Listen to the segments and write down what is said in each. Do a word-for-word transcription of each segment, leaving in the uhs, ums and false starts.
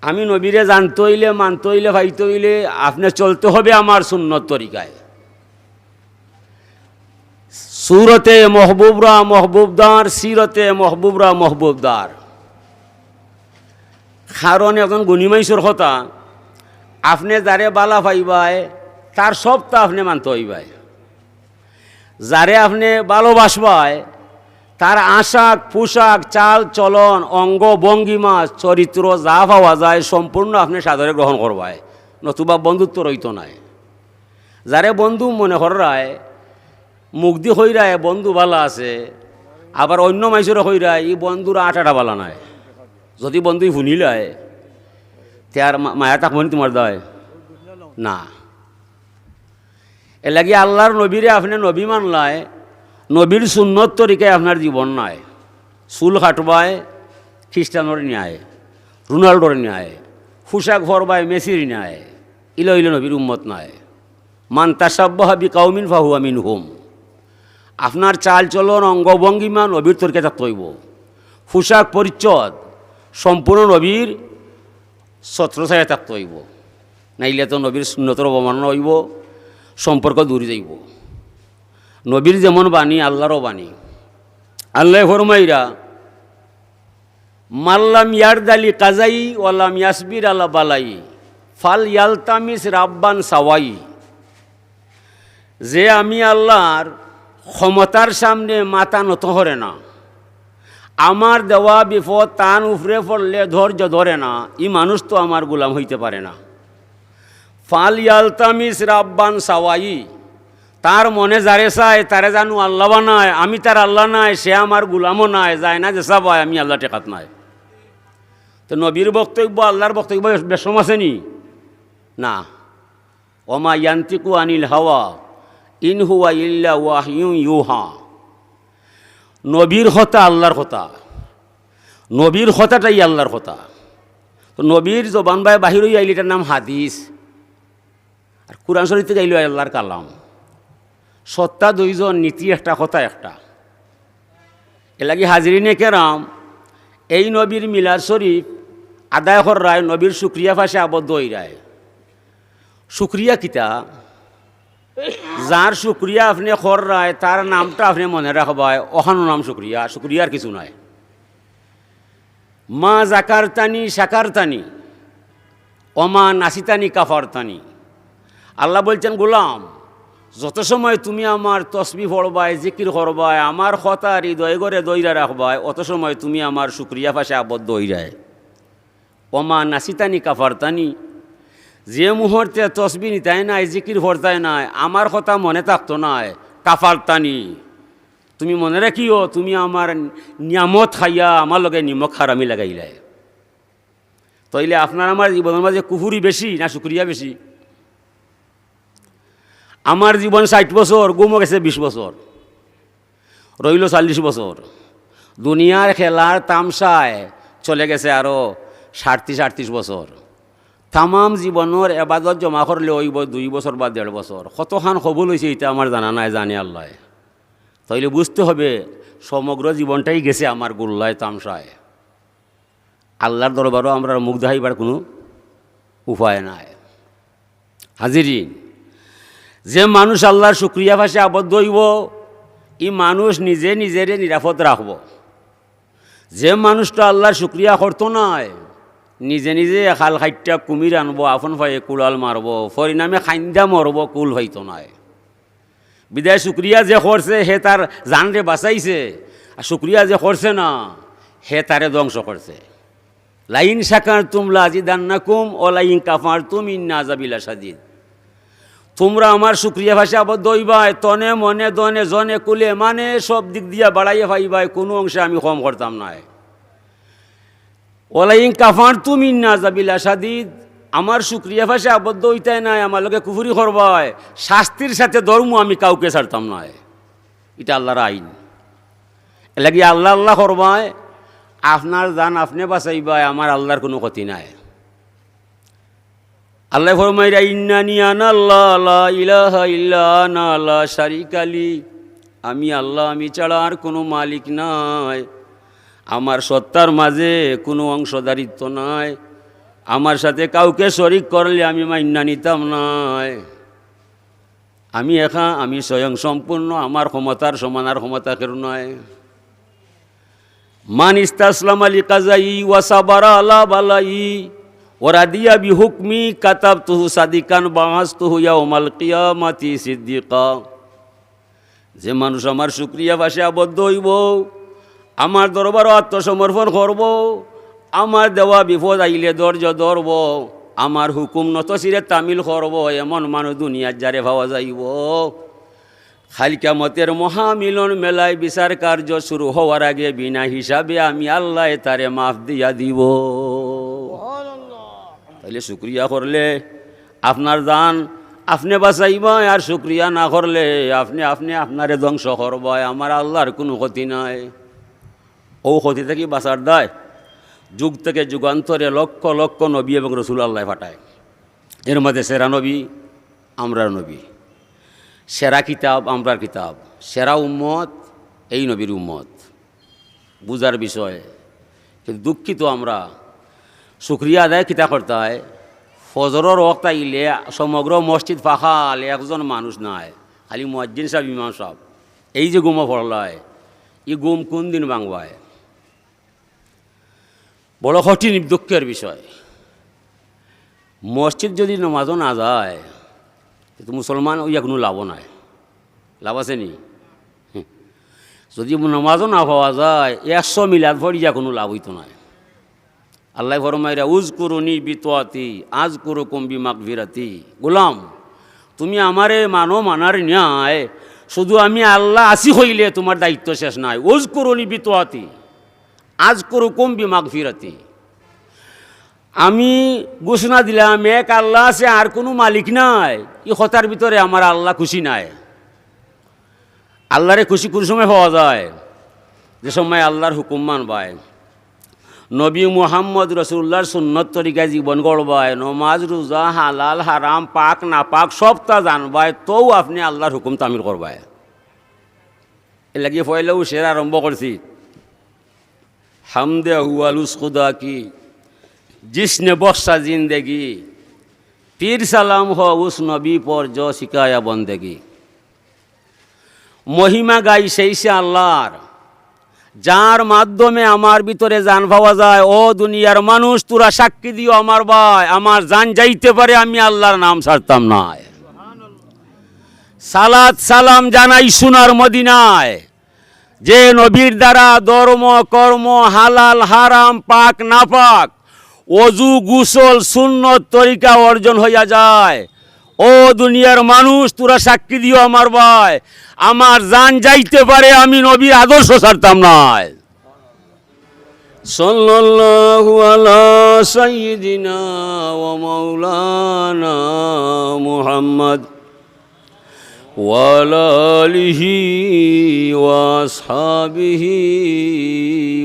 আমি নবীরে জানতে অইলে, মানতে অইলে, পাইতে অইলে আপনে চলতে হবে আমার সুন্নত তরিকায়। সুরতে মহবুবরা মহবুবদার, সিরতে মহবুবরা মহবুবদার। কারণ একজন গুণী মাইনষর কথা, আপনে যারে বালা পাইবায়, তার সবতা আপনে মানতে অইবায়। যারে আপনে ভালোবাসবায়, তার আশাক, পোশাক, চাল, চলন, অঙ্গ, ভঙ্গিমা, চরিত্র যা পাওয়া যায়, সম্পূর্ণ আপনে সাদরে গ্রহণ করবায়, নতুবা বন্ধুত্ব রইতো নায়। যারে বন্ধু মনে কররায়, মুখদি কইরায় বন্ধু বালা আছে, আবার অইন্য মাইনষরে কইরায়, "ই বন্ধুর আট আটা বালা নায়।" যদি বন্ধুই হুনিলায়, তে আর মা-, মায়া থাকবো নি তুমার দায়? না। এরলাগি আল্লার নবীরে আপনে নবী মানলায়, নবীর সুন্নত তরিকায় আপনার জীবন নায়। চুল কাটবায় খ্রিস্টানর ন্যায়, রোনাল্ডোর ন্যায়, পোশাক পরবায় মেসির ন্যায়, ইলা অইলে নবীর উম্মত নায়। মান তাশাব্বাহা বিকাউমিন ফাহুয়া মিনহুম। আপনার চাল চলন, অঙ্গভঙ্গিমা নবীর তরিকায় থাকতে অইবো। পোশাক পরিচ্ছদ সম্পূর্ণ নবীর ছত্রছায়ায় থাকতে অইবো, নাইলে তো নবীর সুন্নতর অবমাননা অইবো, সম্পর্ক দূরি যাইবো। নবীর যেমন বাণী, আল্লারও বাণী। আল্লায় ফরমাইরা, "মাল্লাম ইয়ারদালি কাজাই ওয়ালাম ইয়াসবির আলা বালাই, ফাল ইয়ালতামিস রাব্বান সাওয়াই।" যে আমি আল্লার ক্ষমতার সামনে মাথা নত করে না, আমার দেওয়া বিপদ তান উপরে পড়লে ধৈর্য ধরে না, ই মানুষ তো আমার গোলাম অইতে পারে না। ফাল ইয়ালতামিস রাব্বান সাওয়াই, তার মনে যারে চায়, তারে জানু আল্লা বানায়, আমি তার আল্লা নায়, সে আমার গোলামও নায়, যায় না যেছা পায়, আমি আল্লা ঠেকাত নায়। তো নবীর বক্তব্য, আল্লার বক্তব্য বেশ-, বেশম আছে নি? না। ওমা ইয়ান্তিকু আনিল হাওয়া, ইন হুয়া ইল্লা ওয়াহয়ুন ইউহা। নবীর কথা আল্লার কথা, নবীর কথাটাই আল্লার কথা। তো নবীর জবান বায় বাহির অইয়া আইলে ইটার নাম হাদিস। আর কুরআন শরীফ থাকি আইলো আল্লার কালাম। সত্তা দুইজন, নীতি একটা, কথা একটা। এরলাগি হাজিরিনে কেরাম, এই নবীর মিলাদ শরীফ আদায় কররায়, নবীর শুকরিয়া পাশে আবদ্ধ অইরায়। শুকরিয়া কিতা? যার শুকরিয়া আপনে কররায়, তার নামটা আপনে মনে রাখবায়, অখানর নাম শুকরিয়া, শুকরিয়া আর কিছু নায়। মা জাকারতানি শাকারতানি, ওমা নাসিতানি কাফারতানি। আল্লা বলছেন, "গোলাম, যত সময় তুমি আমার তসবি পড়বায়, জিকির করবায়, আমার কথা হৃদয় ঘরে ধইরা রাখবায়, অত সময় তুমি আমার শুকরিয়া পাশে আবদ্ধ অইরায়।" ওমা নাসিতানি কাফারতানি, যে মুহূর্তে তসবি নিতায় নায়, জিকির পড়তায় নায়, আমার কথা মনে থাকতো নায়, কাফারতানি, তুমি মনে রাখিও, তুমি আমার নিয়ামত খাইয়া আমার লগে নিমক হারামি লাগাইলায়। তাইলে আপনার আমার জীবনর মাঝে কুফুরি বেশি না শুকরিয়া বেশি? আমার জীবন ষাইট বছর, গুমো গেছে বিশ বছর, রইলো চল্লিশ বছর। দুনিয়ার খেলার তামশায় চলে গেছে আরো সাঁইত্রিশ আটত্রিশ বছর। তামাম জীবনর এবাদত জমা করলে অইবো দুই বছর বা দেড় বছর। কতখান কবুল অইছে ইটা আমার জানা নাই, জানে আল্লায়। তাইলে বুঝতে হবে সমগ্র জীবনটাই গেছে আমার গুল্লায় তামশায়। আল্লার দরবারও আমরার মুখ দেখাইবার কুনু উপায় নাই। হাজিরিন, যে মানুষ আল্লার শুকরিয়া পাশে আবদ্ধ অইবো, ই মানুষ নিজে নিজেরে নিরাপদ রাখবো। যে মানুষটা আল্লার শুকরিয়া করতো নায়, নিজে নিজে খাল কাইট্টা কুমির আনবো, আপন পায়ে কুড়াল মারবো, পরিণামে কাইন্দা মরবো, কুল পাইতো নায়। বিদায় শুকরিয়া যে করছে, হে তার জানরে বাঁচাইছে, আর শুকরিয়া যে করছে না, হে তারে ধ্বংস করছে। লাইন শাকারতুম লাজিদান্নাকুম ওয়া লাইন কাফারতুম ইন্না আযাবি লাশাদীদ। তোমরা আমার শুকরিয়া পাশে আবদ্ধ অইবায়, তনে মনে ধনে জনে কুলে মানে সব দিক দিয়া বাড়াইয়া পাইবায়, কুনু অংশে আমি কম করতাম নায়। ওয়ালাইন কাফারতুম ইন্না আযাবি লাশাদীদ, আমার শুকরিয়া পাশে আবদ্ধ অইতায় নায়, আমার লগে কুফুরি করবায়, শাস্তির সাথে ধর্ম আমি কাউকে ছাড়তাম নায়। ইটা আল্লার আইন। এরলাগি আল্লা আল্লা করবায়, আপনার জান আপনে বাঁচাইবায়, আমার আল্লার কুনু ক্ষতি নাই। আল্লায় ফরমাইরা, "ইন্নানি আনাল্লাহ, লা ইলাহা ইল্লা আনা, লা শারিকা লি।" আমি আল্লা, আমি ছাড়া আর কুনু মালিক নাই। আমার সত্তার মাঝে কুনু অংশদারিত্ব নাই। আমার সাথে কাউকে শরিক করলে আমি মাইন্না নিতাম নায়। আমি একা, আমি স্বয়ং সম্পূর্ণ, আমার ক্ষমতার সমান আর ক্ষমতা কেউর নায়। মান ইস্তাসলামা লিকাযাই ওয়া সাবারা আলা বালাই ওয়া রাদিয়া বিহুকমি কাতাবতুহু সাদিকান বাআসতুহু ইয়াউমাল কিয়ামাতি সিদ্দিকা। যে মানুষ আমার শুকরিয়া পাশে আবদ্ধ অইবো, আমার দরবারো আত্মসমর্পণ করবো, আমার দেওয়া বিপদ আইলে ধৈর্য ধরবো, আমার হুকুম নতশিরে তামিল করবো, এমন মানুষ দুনিয়াত যারে পাওয়া যাইবো, কাইল কিয়ামতের মহামিলন মেলায় বিচার কার্য শুরু হওয়ার আগে বিনা হিসাবে আমি আল্লায় তারে মাফ দিয়া দিবো। তাইলে শুকরিয়া করলে আপনার জান আপনে বাঁচাইবায়, আর শুকরিয়া না করলে আপনে, আপনে আপনারে ধ্বংস করবায়। আমার আল্লার কুনু ক্ষতি নাই। অউ ক্ষতি থাকি বাঁচার দায় যুগ থেকে যুগান্তরে লক্ষ লক্ষ নবী এবং রসুল আল্লায় পাঠায়। এর মাঝে সেরা নবী আমরার নবী, সেরা কিতাব আমরার কিতাব, সেরা উম্মত এই নবীর উম্মত। বুঝার বিষয়। কিন্তু দুঃখিত আমরা, শুকরিয়া আদায় কিতা করতায়? ফজরর ওয়াক্ত আইলে সমগ্র মসজিদ ফাঁকা, একজন মানুষ নাই, খালি মুয়াজ্জিন সাব, ইমাম সাব। এই যে ঘুমো পড়লায়, ই ঘুম কুন দিন ভাঙবায়? বড় কঠিন দুঃখের বিষয়। মসজিদ যদি নমাজো না যায়, তে তো মুসলমান অইয়া কুনু লাভও নাই। লাভ আছে নি? যদি নমাজো না পাওয়া যায়, একশো মিলাদ পড়িয়া কুনু লাভ অইতো নায়। আল্লায় ফরমাইরা, "উযকুরুনি বিতাআতি আযকুরুকুম বিমাগফিরাতি।" গোলাম, তুমি আমারে মানো মানার নিয়ায়, শুধু আমি আল্লা আছি কইলে তুমার দায়িত্ব শেষ নাই। "উযকুরুনি বিতাআতি আযকুরুকুম বিমাগফিরাতি।" আমি ঘোষণা দিলাম, এক আল্লা আছে, আর কুনু মালিক নাই। ই কথার ভিতরে আমার আল্লা খুশি নায়। আল্লারে খুশি কুন সময় পাওয়া যায়? যে সময় আল্লার হুকুম মানবায়, নবী মুহাম্মদ রসুলুল্লাহর সুন্নত তরিকায় জীবন গড়বায়, নমাজ, রোজা, হালাল, হারাম, পাক, নাপাক সবতা জানবায়, তউ আপনে আল্লার হুকুম তামিল করবায়। এর লাগি পয়লাউ শের আরম্ভ করছি, হামদে আহু আল উস খুদা কি, জিসনে বখশা জিন্দেগি, ফির সালাম হো উস নবী পর জো সিখায়া বন্দেগি। মহিমা গাই সেই সে আল্লার, যার মাধ্যমে আমার ভিতরে জান পাওয়া যায়। ও দুনিয়ার মানুষ, তোরা সাক্ষী দিও আমার বায়, আমার জান যাইতে পারে, আমি আল্লার নাম ছাড়তাম নায়। সালাত সালাম জানাই সোনার মদিনায়, যে নবীর দ্বারা ধর্ম, কর্ম, হালাল, হারাম, পাক, নাপাক, অজু, গোসল, সুন্নত তরিকা অর্জন হইয়া যায়। ও দুনিয়ার মানুষ, তোরা সাক্ষী দিও আমার বায়, আমার জান যাইতে পারে, আমি নবীর আদর্শ ছাড়তাম নায়। সাল্লাল্লাহু আলা সাইয়্যিদিনা ওয়া মাওলানা মুহাম্মদ ওয়া আলা আলিহি ওয়া আসহাবিহি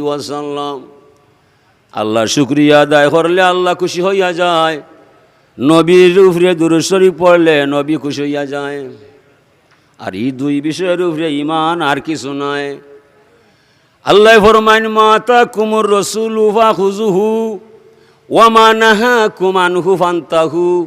ওয়া সাল্লাম। আল্লার শুকরিয়া আদায় করলে আল্লা খুশি হইয়া যায়, নবীর উপরে দুরূদ শরীফ পড়লে নবী খুশি হইয়া যায়। আর ই দুই বিষয়ের উপরে ইমান আর কিছু নায়। আল্লায় ফরমাইন, "মা আতাকুমুর রাসূলু ফাখুযুহু ওয়া মা নাহাকুম আনহু ফান্তাহু।"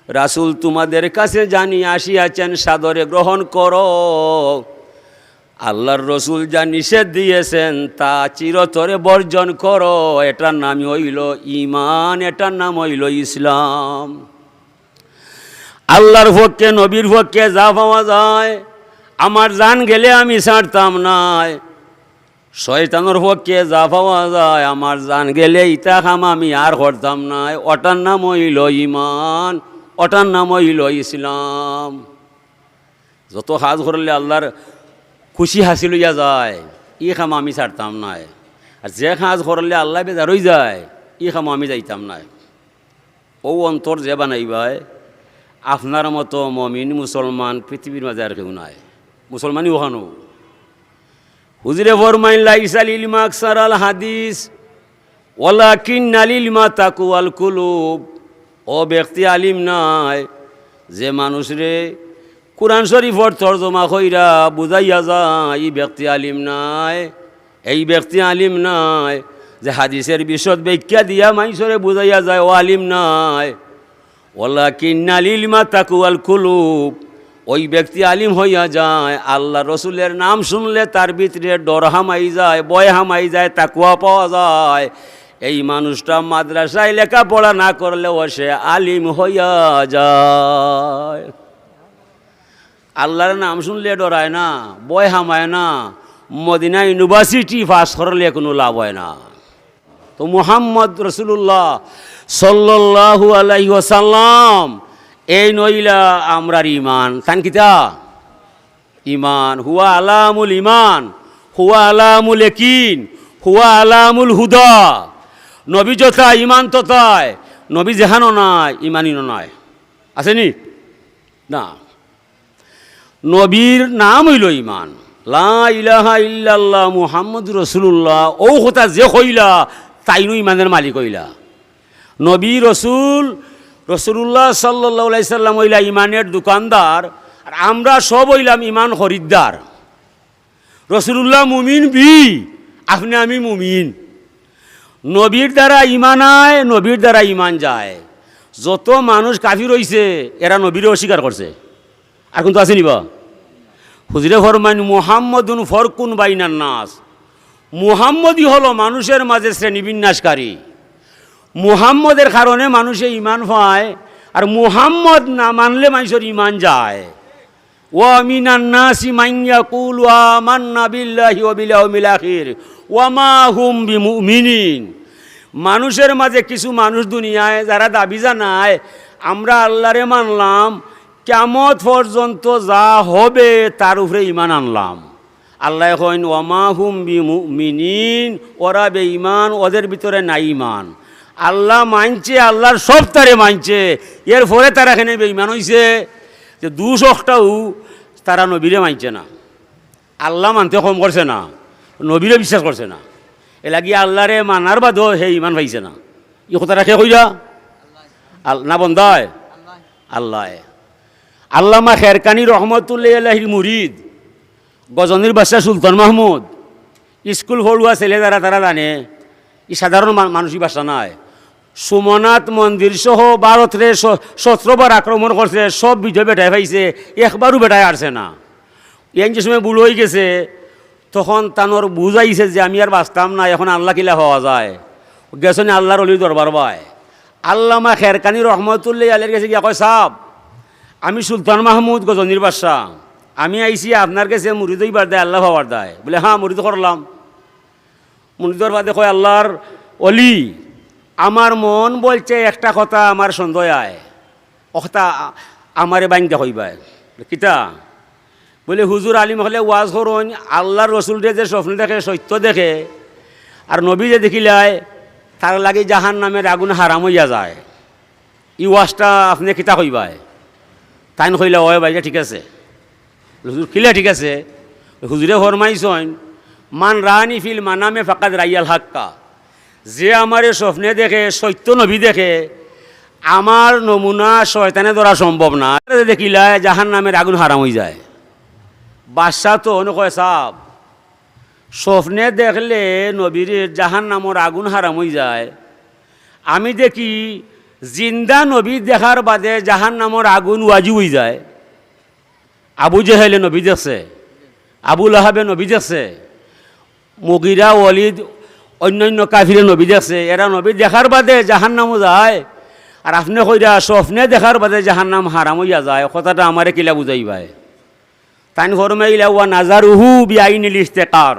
রাসূল তোমাদের কাছে যা নিয়া আসিয়াছেন সাদরে গ্রহণ করো। আল্লার রসুল যা নিষেধ দিয়েছেন তা চিরতরে বর্জন করো। এটার নামই অইলো ইমান, এটার নাম অইলো ইসলাম। আল্লার পক্ষে, নবীর পক্ষে যা পাওয়া যায়, আমার জান গেলে আমি ছাড়তাম নায়। শয়তানর পক্ষে যা পাওয়া যায়, আমার জান গেলে ইতা কাম আমি আর করতাম নায়। ওটার নাম অইলো ইমান, ওটার নাম অইলো ইসলাম। যত কাজ করলে আল্লার খুশি হাসিল অইয়া যায়, ই কাম আমি ছাড়তাম নায়। আর যে কাজ করলে আল্লা বেজার অই যায়, ই কাম আমি যাইতাম নায়। অউ অন্তর যে বানাইবায়, আপনার মতো মমিন মুসলমান পৃথিবীর মাঝে আর কেউ নাই। মুসলমানই অখানউ। হুজুরে ফরমাইন, "লাইসাল ইলমা আকসারাল হাদিস, ওয়ালাকিন্নাল ইলমা তাকওয়াল কুলুব।" অউ ব্যক্তি আলিম নায়, যে মানুষরে কুরআন শরীফর তর্জমা কইরা বুঝাইয়া যায়, ই ব্যক্তি আলিম নায়। এই ব্যক্তি আলিম নায়, যে হাদিসের বিশদ ব্যাখ্যা দিয়া মানষরে বুঝাইয়া যায়, ও আলিম নায়। ওয়ালাকিন্নাল ইলমা তাকওয়াল কুলুব। ওই ব্যক্তি আলিম হইয়া যায়, আল্লাহ রসুলের নাম শুনলে তার ভিতরে ডর হামাই যায়, ভয় হামাই যায়, তাকওয়া পাওয়া যায়। এই মানুষটা মাদ্রাসায় লেখাপড়া না করলেও সে আলিম হইয়া যায়। আল্লাহর নাম শুনলে ডরায় না, ভয় হামায় না, মদিনা ইউনিভার্সিটি পাস করলে কোনো লাভ হয় না। তো মুহাম্মদ রাসূলুল্লাহ সাল্লাল্লাহু আলাইহি ওয়াসাল্লাম, এইন অইলা আমরার ইমান। তান কিতা? ইমান। হুয়া আলামুল ইমান, হুয়া আলামুল ইয়াকিন, হুয়া আলামুল হুদা। নবী যথা, ইমান তথায়। নবী যেখানো নাই, ইমানই নাই। আছেনি? না। নবীর নাম অইলো ইমান। লা ইলাহা ইল্লাল্লাহ মুহাম্মদুর রাসূলুল্লাহ, অউ কথা যে কইলা, তাইনউ ইমানের মালিক অইলা। নবী রসুল, রাসূলুল্লাহ সাল্লাল্লাহু আলাইহি সাল্লাম অইলা ইমানের দোকানদার, আর আমরা সব অইলাম ইমান খরিদ্দার। রাসূলুল্লাহ মুমিন বি, আপনে আমি মুমিন। নবীর দ্বারা ইমান আয়, নবীর দ্বারা ইমান যায়। যত মানুষ কাফির অইছে, এরা নবীরে অস্বীকার করছে। আর কুনতা আছেনি বা? হুজুরে ফরমাইন, "মুহাম্মদুন ফরকুন বাইনান নাস।" মুহাম্মদই হলো মানুষের মাঝে শ্রেণী বিন্যাসকারী। মুহাম্মদের কারণে মানুষে ইমান পায়, আর মুহাম্মদ না মানলে মানষর ইমান যায়। "ওয়া মিনান নাসি মান ইয়াকুলু আমান্না বিল্লাহি ওয়া বিল ইয়াউমিল আখির ওয়া মা হুম বিমুমিনিন।" মানুষের মাঝে কিছু মানুষ দুনিয়ায় যারা দাবি জানায়, "আমরা আল্লাহরে মানলাম, কিয়ামত পর্যন্ত যা হবে তার উপরে ইমান আনলাম।" আল্লায় কইন, "ওয়া মা হুম বিমুমিনিন", ওরা বেঈমান, ওদের ভিতরে নাই ইমান। আল্লাহ মানছে, আল্লাহর সব তারে মানছে, এরপরে তারা কেনে বেঈমান অইছে? যে দুষ অকটাউ তারা নবীরে মানছে না, আল্লাহ মানতে কম করছে না, নবীরে বিশ্বাস করছে না। এরলাগি আল্লাহরে মানার বাদেও হে ইমান পাইছে না। ই কথাটা কে কইরা? আল-, না বন্দায়? আল্লায়। আল্লামা খেরকানি রহমতুল্লাহি আলাইহির মুরিদ, গজনীর বাদশা সুলতান মাহমুদ, স্কুল পড়ুয়া ছেলে যারা, তারা জানে, ই সাধারণ মা-, মানুষ ই বাদশা নায়। সোমনাথ মন্দির সহ ভারতরে স-, সতরো বার আক্রমণ করছে, সব বিজয় বেটায় পাইছে, একবারও বেটায় হারছে না। এন যে সময় ভুল অইগেছে, তখন তানর বুঝ আইছে যে আমি আর বাঁচতাম না, এখন আল্লাহ কিলা পাওয়া যায়। গেছনি আল্লাহর অলির দরবার বায়। আল্লামা খেরকানি রহমতুল্লাহি আলাইহির গেছে গিয়া কয়, "সাব, আমি সুলতান মাহমুদ গজনীর বাদশা, আমি আইছি আপনার গেছে মুরিদ অইবার দায়, আল্লাহ পাওয়ার দায়।" বলে, "হ্যাঁ, মুরিদ করলাম।" মুরিদর বাদে কয়, "আল্লাহর অলি, আমার মন বলছে একটা কথা, আমার সন্দেহ আয়, অখটা আমারে বাইন্দা কইবায়।" "কিতা?" বলে, "হুজুর, আলিম অকলে ওয়াজ করইন, আল্লাহর রসুলরে যে স্বপ্নে দেখে, সত্য দেখে, আর নবী যে দেখিলায়, তার লাগি জাহান্নামের আগুন হারাম অইয়া যায়। ই ওয়াজটা আপনে কিতা কইবায়?" তাইন কইলা, "ওয় ভাই, ইটা ঠিক আছে।" "হুজুর, কিলা ঠিক আছে?" হুজুরে ফরমাইছইন, "মান রাআনি ফিল মানামে ফাকাদ রাইয়াল হাক্কা।" যে আমারে স্বপ্নে দেখে, সত্য নবী দেখে, আমার নমুনা শয়তানে ধরা সম্ভব না। দেখিলায় জাহান্নামের আগুন হারাম অইযায়। বাদশা তো অনো কয়, "সাব, স্বপ্নে দেখলে নবীর জাহান্নামর আগুন হারাম অইযায়। আমি দেখি জিন্দা নবী দেখার বাদে জাহান্নামর আগুন ওয়াজিব অইযায়।" আবু জেহেলে নবী দেখছে, আবু লাহাবে নবী দেখছে, মুগিরা, ওয়ালিদ, অইন্যান্য কাফিরে নবী দেখছে। এরা নবী দেখার বাদে জাহান্নামো যায়, আর আপনে কইরা স্বপ্নে দেখার বাদে জাহান্নাম হারাম অইয়া যায়। কথাটা আমারে কিলা বুঝাইবায়? তাইন ফরমাইলা, "ওয়া নাজারুহু বিআইনিল ইহতিকার।"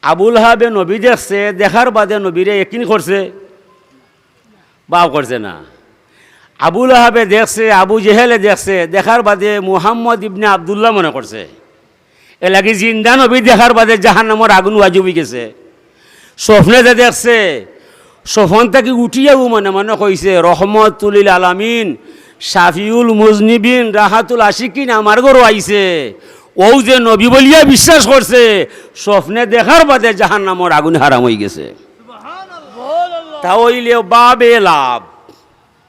আবু লাহাবে নবী দেখছে, দেখার বাদে নবীরে একিন করছে, বাও করছে না। আবু লাহাবে দেখছে, আবু জেহেলে দেখছে, দেখার বাদে মুহাম্মদ ইবনে আব্দুল্লাহ মনে করছে। এরলাগি জিন্দা নবী দেখার বাদে জাহান্নামর আগুন ওয়াজিব অইগেছে। স্বপ্নে যে দেখছে, স্বপ্ন থাকি উঠিয়াউ মনে মনে কইছে, "রহমতুল লিল আলামিন, শাফিউল মুজনিবিন, রাহাতুল আশিকিন আমার ঘরো আইছে।" অউ যে নবী বলিয়া বিশ্বাস করছে, স্বপ্নে দেখার বাদে জাহান্নামর আগুন হারাম অইগেছে। তা অইলে বাবে লাভ,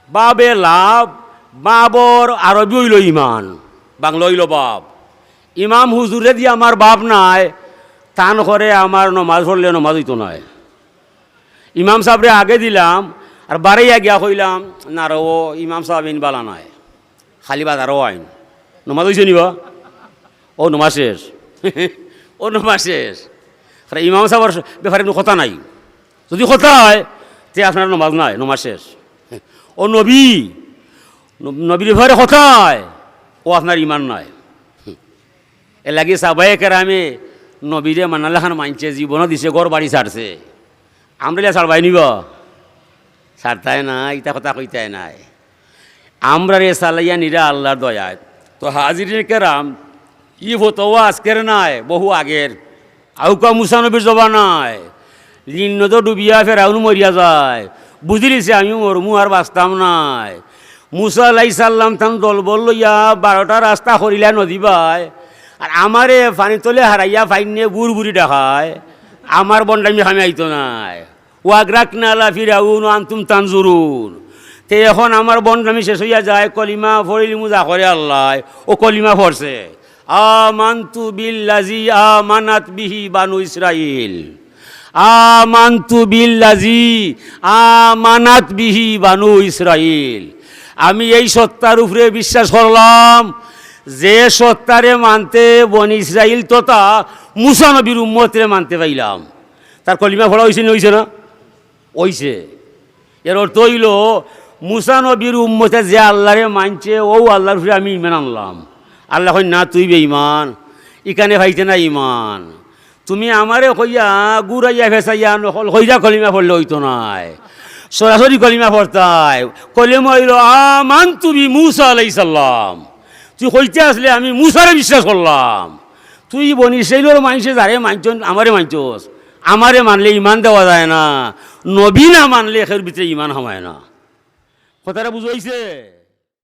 বাবে লাভ, বাবর আরবি অইলো ইমান, বাংলা অইলো বাব। ইমাম হুজুরেদি আমার বাব নাই, তান ঘরে আমার নমাজ পড়লে নমাজ অইতো নায়। ইমাম সাবরে আগে দিলাম, আর বারাইয়া গিয়া কইলাম, "না রে, ও ইমাম সাব ইন বালা নায়, খালি বাজারো আইন।" নমাজ অইছে নি বা? ও নমাজ শেষ। ও নমাজ শেষ। কারণ ইমাম সাবর ব্যাপারে কোনো কথা নাই। যদি কথা অয়, তে আপনার নমাজ নাই, নমাজ শেষ। ও নবী, ন-, নবীর ব্যাপারে কথা অয়, ও আপনার ইমান নাই। এর লাগি সাহাবায়ে কেরামে নবীরে মানার লাখান মানছে, জীবনও দিছে, ঘর বাড়ি ছাড়ছে। আমরারে ছাড়বায় নি বা? ছাড়তায় নায়, ইতা কথা কইতায় নায়। আমরারে চালাইয়া নিরা আল্লার দয়ায়। তো হাজিরিনে কেরাম, ই ফতোয়া আজকের নায়, বহু আগের। আউক্কা মুসা নবীর জমানায় নীল নদো ডুবিয়া ফেরাউন মরিয়া যায়, বুঝিলিছে আমি মরমু আর বাঁচতাম নায়। মুসা আলাইহিস সালাম তান দলবল লইয়া বারোটা রাস্তা করিলা নদী বায়, আর আমারে পানির তলে হারাইয়া ফাইনে বুড় বুড়ি ডাকায়, আমার বন্ডামি কামে আইতো নায়। ওয়াগরাকনা আলা ফিরাউন ওয়া আনতুম তানজুরুন। তে এখন আমার বন্ডামি শেষ অইয়া যায়, কলিমা পড়িলিমু যা করে আল্লায়, ও কলিমা পড়ছে, "আমানতু বিল্লাজি আমানাত বিহি বানু ইসরাইল।" আমানতু বিল্লাজি আমানাত বিহি বানু ইসরাইল। আমি এই সত্তার উপরে বিশ্বাস করলাম, যে সত্তারে মানতে বনি ইসরাইল তথা মুসা নবীর উম্মতরে মানতে পাইলাম। তার কলিমা পড়া অইছে নি, অইছে না? অইছে। এর অর্থ অইলো, মুসা নবীর উম্মতে যে আল্লারে মানছে, অউ আল্লার উপরে আমি ইমান আনলাম। আল্লায় কইন, "না, তুই বেইমান, ইখানে পাইতে না ইমান। তুমি আমারে কইয়া, ঘুরাইয়া ফেসাইয়া, নকল কইরা কলিমা পড়লে অইতো নায়, সরাসরি কলিমা পড়তায়। কলিমা অইলো, আমানতু বি মুসা আলাইহিস সালাম।" তুই কইতে আছলে আমি মুসারে বিশ্বাস করলাম। তুই বনি ইসরাইলর মানষে যারে মানছইন, আমারে মানছস। আমারে মানলে ইমান দেওয়া যায় না, নবী না মানলে এর ভিতরে ইমান হামায় না। কথাটা বুঝাইছে?